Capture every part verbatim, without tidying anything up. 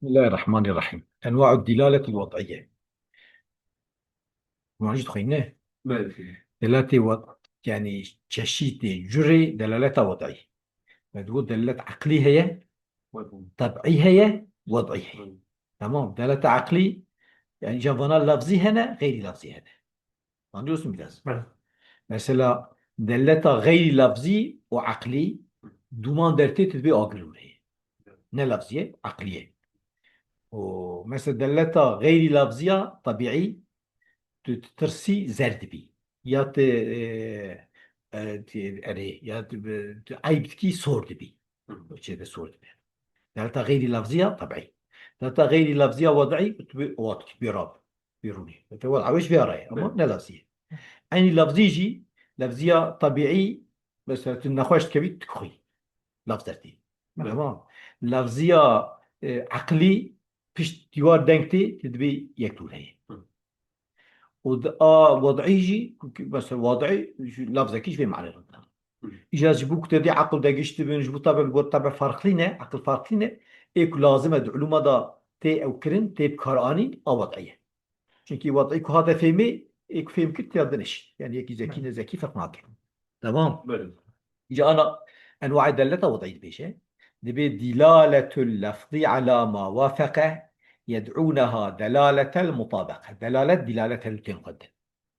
Bismillahirrahmanirrahim. Enwa'u dilaleti wad'iye. Hûn jî dixwîne? Belê. Delaleti wad-, yani çeşitê curê delaleta wad'î. Me digot delalet eqlî heye, Wad'î. Teb'î heye, wad'î heye. Hı. Tamam. Delaleta eqlî, yani îca vana lafzî hene, xeyrî lafzî hene. Anlıyorsun biraz? Evet. Mesela deleta xeyrî lafzî û eqlî duman dertê tu dibê agir heye. Ne lafzî ye, eqlî ye. Û mesela deleta xeyrî lafziya tabiî tu tirsî zer dibî. Ya tu, e, e, tu, erê, ya tu, tu eyb dikî sor dibî. Hı. Çê de sor dibî. Deleta xeyrî lafziya tabiî. Deleta xeyrî lafziya wad'î tu bê wadkî bê rab. Bêrûnî. Te wad awêş vê arayê, ama Evet. ne lafzî ye. Eynî lafzî jî, lafziya tabiî, mesela tu nexweş dikevî, tu dixwî. Lafz dertî. Evet. Tamam. Lafziya, e, eqlî, pişt dîwar deng tê, tu dibê yek dûr heye. Hı. Û di a wad'î jî, ku ki, mesela wad'î, jî lafzekî ji vê manê re. Hı. Îca ji bo ku te dê eql de giş dibin, ji bo tabe bi gor tabe farqlî ne, eql farqlî ne, ê ku lazim e di ulûma de tê ew kirin, tê bi kar anîn, a wad'î ye. Çunkî wad'î ku hate fêmê, ê ku fêm kir têya dinişî. Yani yekî zekî Belê. ne zekî ferq nake. Tamam. Belê. Îca ana enwaê deleta wad'î dibêje. Dibê dilaletul lafzî ala ma wafeqe yed'ûneha delaletel mutabeqe. Delalet dilaletel tên xwe din.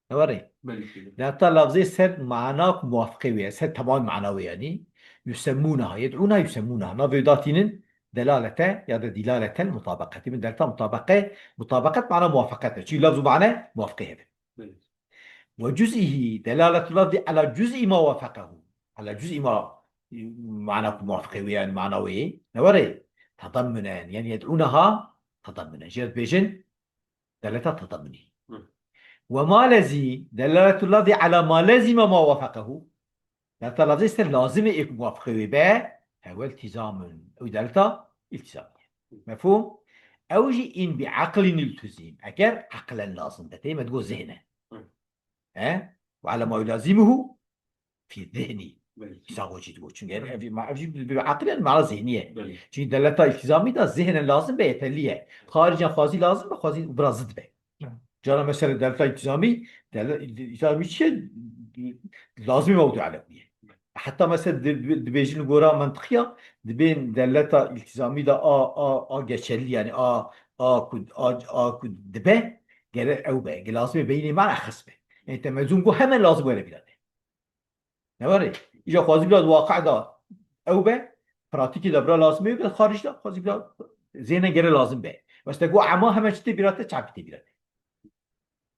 Ne were? Belê. Deleta lafzê ser mana ku muwafiqê wê ye, ser tamam mana wê yani. Yusemmûneha, yed'ûneha yusemmûneha. Navê datînin delalete ya da dilaletel mutabeqetî. Min delta mutabeqe, mutabeqet mana muwafaqet e. Çi lafz û mane muwafiqê hebe. Belê. Ve cuz'ihi, delaletul lafzi ala cuz'i ma wafaqehu. Ala cuz'i ma, mana ku muwafiqê wê yani mana wê. Ne were? Tadammunen, yani yed'ûneha tadammunen. Jê dibêjin, deleta tadammunî. Hı. Ve ma lezî, delaletul lafzi ala ma lezîme ma wafaqehu. Deleta lafzê ser lazimê ê ku muwafiqê wê be, hewe iltîzamun. Ew deleta iltîzamî ye. Mefhûm? Ew jî in bi eqlin iltuzîm. Eger eqlen lazim be, tê me digo zihne. Hı. He? Ve ala ma yulazimuhu fi zihni. Belê. Îsa xwe jî digot. Çünkü ev, ev, ev jî bi, bi eql yani mana zihni ye. Belê. Çünkü deleta iltizamî de zihnen lazim be yeterli ye. Xaricen xwazî lazim be, xwazî biraz zid be. Evet. Cara mesela deleta iltizamî, deleta iltizamî çi ye? Lazim mewdu alemiye. Heta mesela di-, di-, dibêjin li gora mentiqiya, dibên deleta iltizamî de a, a, a geçerli yani a, a ku, a, a ku dibe, gere ew be. Ge lazim e beynê mana xes be. Yani te mezûn got hemen lazim were bîra te. Ne were? Îca xwazî bila di waqe de ew be, pratîkê de bira lazimê be, xarîc de xwazî bila zêne gere lazim be. Bes te got ema hemen çi tê bîra te, çavkî tê bîra te.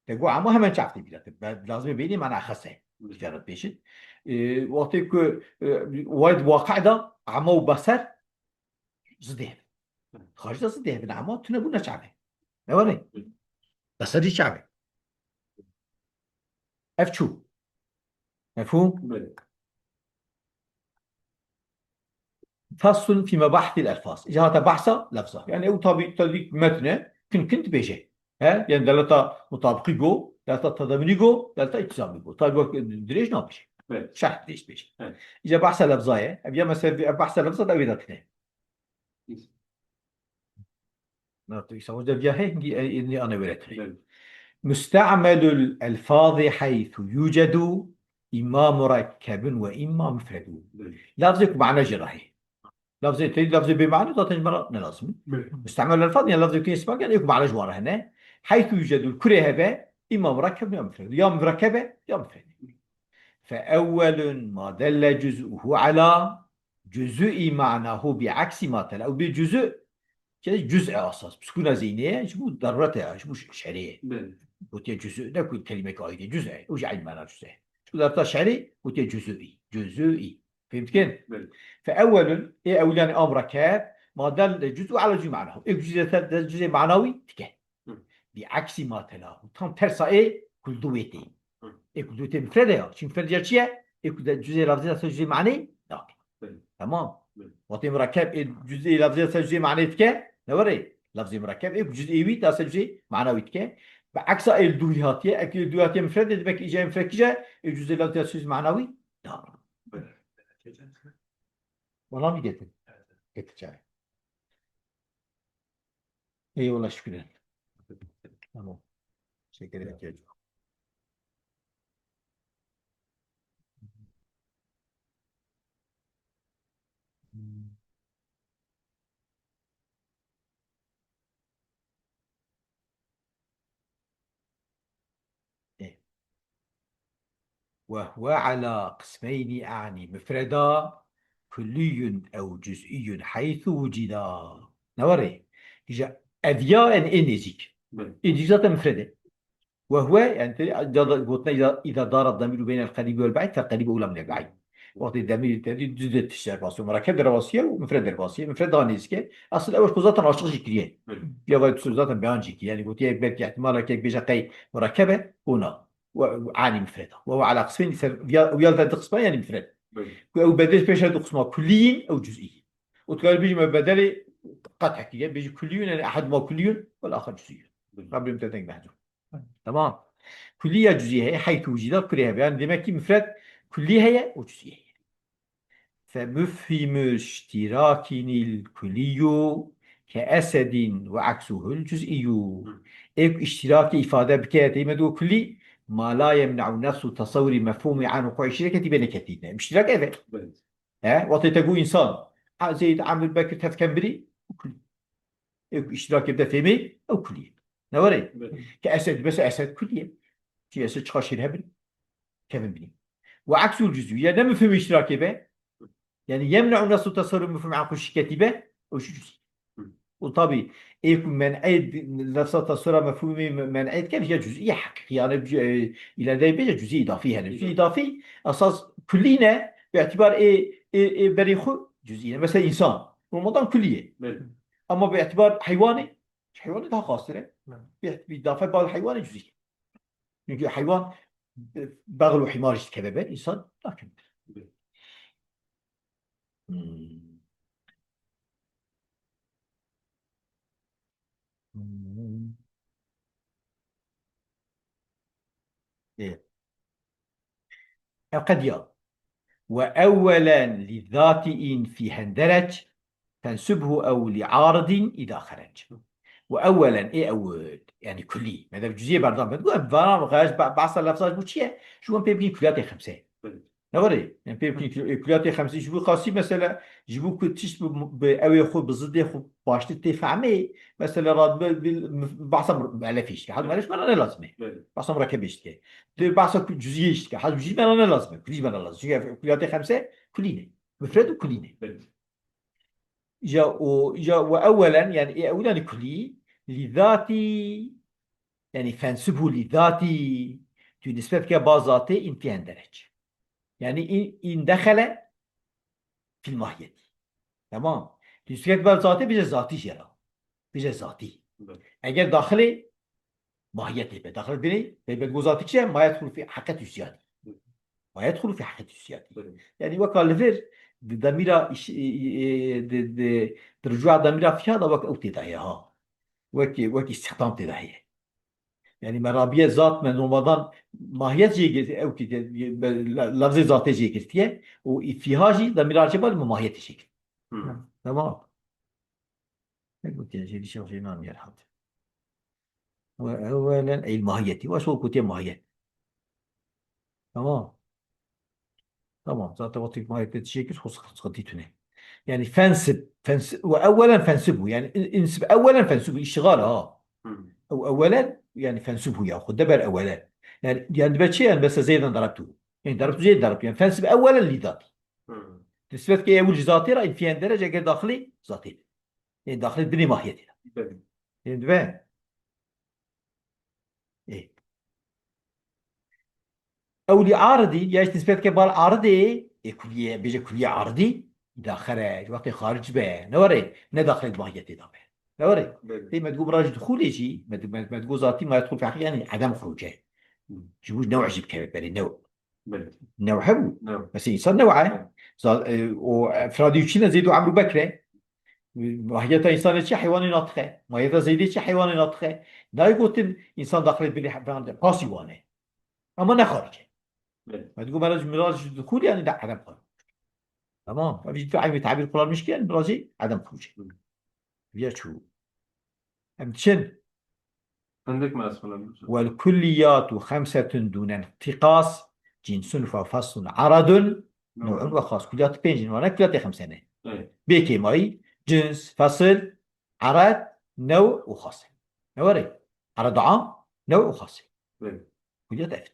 Te got ema hemen çav tê bîra te. Be-, lazimê beynê mana xes e. Îşaret pêşin. E, wextê ku, e, way di waqe de ema û beser zidê hebin. Xarîc de zidê hebin, ema tune bûne çavê. Ne were? Beser jî çavê. Ev çû. Mefhûm? Belê. Faslun fî mebahsil elfaz. Îca hate bahsa lefza. Yani ew tabi, tabi metne kin kin dibêje. He? Yani deleta mutabiqî go, deleta tadaminî go, deleta îtizamî go. Tabi wek dirêj nabêje. Evet. Şerh dirêj dibêje. Evet. Îca bahsa lefza ye. Ev ya mesela ev bahsa lefza da ew da tine. Îs- Na, tu îsa wecde viya hê, hingî, e, e, nê ane were tine. Evet. Muste'melul elfazi heythu yucedu imma murekkebun ve imma mufredu. Evet. Lafzê ku mana jê re heye. Lafzê tê, lafzê bê mana zaten ji me re ne lazim. Evet. Muste'melul elfaz, yani lafzê ku yê ismak, yani ê ku mana ji wan re hene. Heythu yucedu, kurê hebe, imma murekkebun ya mufredu. Ya murekkebe, ya mufrede. Fe ewwelun ma delle cuz'uhu ala cuz'i ma'nahu bi aksi ma tela. Ew bê cuz'u, ke cuz e asas. Bi sukûna zeynê ye, ji bo daruret e, ji bo şerê ye. Belê. Gotiye cuz'u, ne ku kelîmek aîdî, cuz e. Ew jî eynî mana cuz e. Ji bo darta şerê, gotiye cuz'i. Cuz'i. Fêm dikin? Belê. Fe ewwelun, ê ewil yani a murekkeb, ma delle cuz'u ala cuz'i ma'nahu. Ê cuz'ê te, te cuz'ê manawî dike. Hı. Bi aksi ma telahu. Tam tersa ê ku li dû wê tê. Hı. Ê ku li dû wê tê mufred e ya. Çi mufred ya çi ye? Ê ku de cuzê lafzê de ser cuzê manê nake. Belê. Tamam. Belê. Wextê murekkeb ê cuzê lafzê de ser cuzê manê dike. Ne were? Lafzê murekkeb ê ku cuzê wî de ser cuzê manawî dike. Bi aksa ê li dû wî hatiye. Eke ê li dû wî hatiye mufred e, demek îca ê mufred kî ye? Ê cuzê lafzê de ser cuzê manawî nake. Belê. Bana mı getir? Getir çay. Eyvallah, şükür. Tamam. Teşekkür ederim. وهو على قسمين أعني مفردا كلي أو جزئي حيث وجدا. Newarê. Îja ev ya en ê nêzîk. Belê. Ê nêzîk zaten mifred e. وهو, yani, te, da, da, gotine, إذا، إذا دار الضمير بين القريب والبعيد فالقريب أولى من البعيد. Wextê demîr te dî du de tişt derbas, murekkeb derbasiye û mifred derbasiye. Mifred daha nêzîk e. Asil ew ku zaten aşiq jî kiriye. Belê. Ya vay tu zaten beyan jî kiriye. Yani gotiye belkî ihtimalek yek bêje qey murekkeb e, ona. Ve, ve ani mifreda. Ve, ve ala qismên ser, ya, ya da du qisma yani mifred. Belê. Ku ew bedel pêşe du qisma kulliyîn ew cüz'î. Û tu karî bêjî me bedelê qet kiriye, bêjî kulliyûn, yani ehad ma kulliyûn, vel axar cüz'îyûn. Belê. Rabbim te deng mehzûn. Tamam. Kullî ya cüzî heye, heytû cîda kurê hebe. Yani demek ki mifred kullî heye û cüzî heye. Fe mufhimu iştirakînil kullîyû ke esedîn ve aksuhul cüzîyû. Ê ku îştirakê îfade bike, teyme do kullî, ma la yemne'u nefsu tesewurî mefhûmî an wuqû îştiraketî bê neketîne. Îştirak ev e. Belê. He? Wextê te got însan, a, Zeyd, Emir, Bekir, tevken birî, û kulî. Ê ku îştirakê bide fêmê, ew kulî ye. Ne were? Belê. Ke esed, bes esed kulî ye. Çi esed çiqa şêr hebin? Kevin binî. Ve aksûl cüzî. Ya ne mifhûmê îştirakê be? Yani yemne'u nesu tasarruf mifhûm an xweşiketî be? Ew jî cüzî. Hı. Û tabî, ê ku men'ê di-, lefza tasora mefhûmê me-, men'ê dike, ya cüzî ya heqîqî, yani, e, îlerde bêje cüzî îdafî hene. Cüzî Hı. îdafî, esas kulî ne, bi îtibar ê, ê, ê berê xwe cüzî ne. Mesela însan, normaldan kulî ye. Belê. Ama bi îtibar heywanê, heywanê daha xastir e. Belê. Bi, bi îdafe bal heywanê cüzî ye. Çünkü heywan, e, bexl û hîmar jî dikeve ber, însan nakeve ber. Belê. Hmm. Hmm. Ê. Ev qediya. Ve ewwelen li zati'in fi henderec, fensubhu ew li aridin îda xerec. Ve ewwelen, ê ewil, yani kullî. Me de cüziyê berdan ben. Bu vana xerec, ba-, bahsa lefza ji bu çi ye? Ji wan pê bigîn kuliyatê xemse. Belê. Ne were? Em pê bikîn kul-, kuliyatê xemsî ji bo xasî mesela, ji bo ku tişt bi, bi ewê xwe, bi zidê xwe baştir tê fehmê, mesela, radibe bil, bahsa muelefê işte. Hal muelef mena ne lazim e. Belê. Bahsa murekkebê işte. Dê bahsa ku-, cüziyê işte. Hal cüzî mena ne lazim e. Kulî mena lazim. Çünkü kuliyatê xemse kulî ne. Mufred û kulî ne. Belê. Ja o, ja ve ewwelen, yani, e, ewwelen kulî, li zati, yani, fensubhu li zati, tu nisbet ke ba zatê in fi henderec. Yani, in, in dexele fil mahiyeti. Tamam. Tu nisbet ba zatê bije zati jera. Bije zati. Evet. Eger daxilê mahiyetê be. Daxil binê, be, be go zatî çi ye? Ma yedxulu fi heqet üsyadi. Ma yedxulu fi heqet üsyadi. Belê. Yani weka li vir, di demîra iş-, e, e, di, di, di ricûa demîra fiha da wek ew tê de heye ha. Wek, wek îstîxdam tê de heye. Yani me rabiye zat me normaldan mahiyet jê girt, ew ki te, be, le-, lafzê zatê jê girtiye. Û fiha jî demîra cê bal me mahiyetê jê girt. Hı. Tamam. Ne gotiye jê dîşe jê nan yer hat. Ve ewwelen ey mahiyeti. Ve şol gotiye mahiyet. Tamam. Tamam. Zaten wextê mahiyetê dişê kir, xwe sıkı-, sıkıntı tune. Yani fensib, fensib, ve ewwelen fensibhu. Yani in-, insib ewwelen fensibhu. İştigal ha. Hı. Ew ewwelen, yani fensibhu ya. Xwe deber ewwelen. Yani, yani be çi yani? Mesela Zeyden darabtu. Yani darabtu Zeyden darabtu. Yani fensib ewwelen li zati. Hı. Nisbet ke ewil ji zatê ra, infiyen derece eger daxilî zatê. Ê daxilê binê mahiyetê de. Belê. Ê dibe. Ê. Ew li aridî, ya ji nisbet ke bal aridê, ê kuliye, bêje kuliye aridî, îda xerec, wextê xaric be, ne were, ne daxilê mahiyetê de be. Ne were? Belê. Tê me digo miraj dixulê jî, me, me, me digo zatî ma yedxul fi heqî, yani edem xuruce. Hı. Ji bo new jî bikeve berê, new. Belê. New hebû. New. Mesela însan new e. Evet. Za-, e, o, e, Efradî û çîne Zeyd û Emr û Bekr e. Mahiyeta însanê çi? Heywanê natiq e. Mahiyeta Zeydê çi? Heywanê natiq e. Nayê gotin însan daxilê binê he-, ben de pasî wan e. Ama ne xaric e. Belê. Me digo, mera ji miraj dixul yani de edem xaric. Tamam. Ev jî tu eynî tabîr kullanmış ki yani mirajê edem xaric e. Hı. Viya çû. Em diçin. Hindik me ez xwînim. والكليات خمسة دون انتقاص، جنس وفصل عرض نوع وخاص. Kuliyat pênc in, wana kuliyatê xemse ne. Ey. Bê kêmayî, cins, fesil, erad, new û xas. Ne were? Erad am, new û xas. Ey. Kuliyat ev.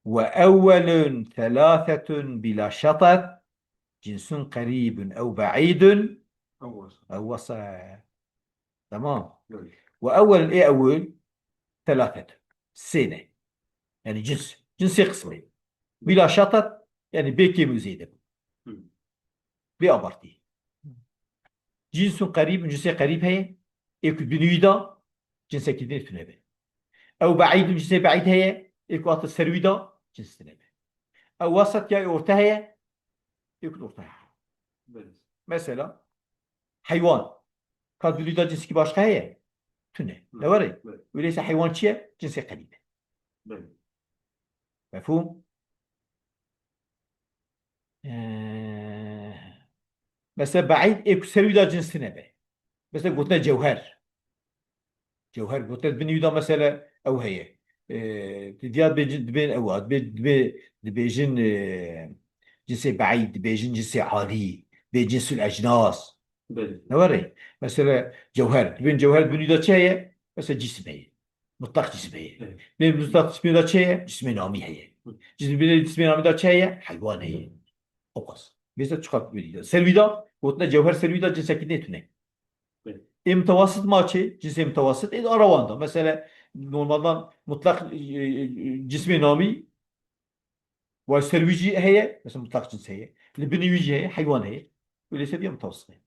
وأول ثلاثة بلا شطط، جنس قريب أو بعيد أو وسط. أو وسط. Tamam. Evet. وأول ê ewil ثلاثة. Sê ne. Yani cins. Cinsê qismê. Bila şatat, yani bê kêm û zêde. Hı. Bê abartî. Cinsun qerîb, cinsê qerîb heye. Ê ku binî wî da, cinsekî din tune be. Ew beîd, cinsê beîd heye. Ê ku hate ser wî da, cins tune be. Ew wasat ya orta heye. Ê ku orta heye. Belê. Mesela, heywan. Ka dilî da cinsekî başqa heye? Tune. Hı. Ne were? Belê. Öyleyse heywan çi ye? Cinsê qerîb e. Belê. Mefhûm? Ee, mesela beîd ê ku ser wî da cins tune be. Mesela gotine cewher. Cewher gotine di binî wî da mesela ew heye. Ee, di diya dibê cin-, dibên ew a, dibê, dibê, dibêjin, ee, cinsê beîd, dibêjin cinsê alî, dibê cinsül ecnas. Belê. Ne were? Mesela cewher. Dibên cewher di binî da çi heye? Mesela cisim heye. Mutlak cisim heye. Evet. Dibên mutlak cisimê da çi heye? Cisimê namî heye. Hı. Cisimê, cisimê namî da çi heye? Heywan heye. O qas. Mesela çiqas binî da. Ser wî da, gotine cewher ser wî da cinsekî nêtune. Evet. Ê mutawasit ma çi? Cinsê mutawasit ê ara wan da. Mesela normaldan mutlak, e, e, cisimê namî Wa ser wî jî heye, mesela mutlak cins heye. Li binî wî jî heye, heywan heye. Öyleyse diye mutawassit heye.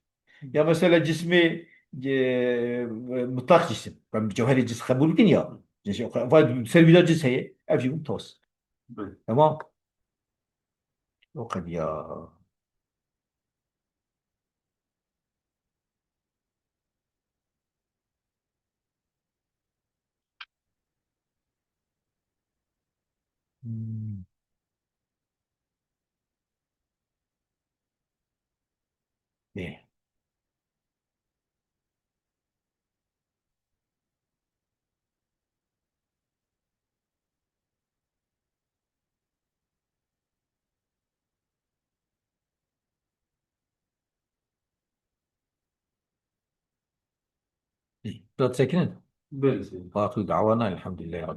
Ya mesela cismê, e, mutlak cisim. Ben cewherê cins qebûl bikin ya. Cins, va ser wî de cins heye, ev jî mutawassit. Belê. Tamam. O qediya. Hmm. Ê. Ê, da sekinin? Belê, seyî. Baqî dawana, elhamdülillah.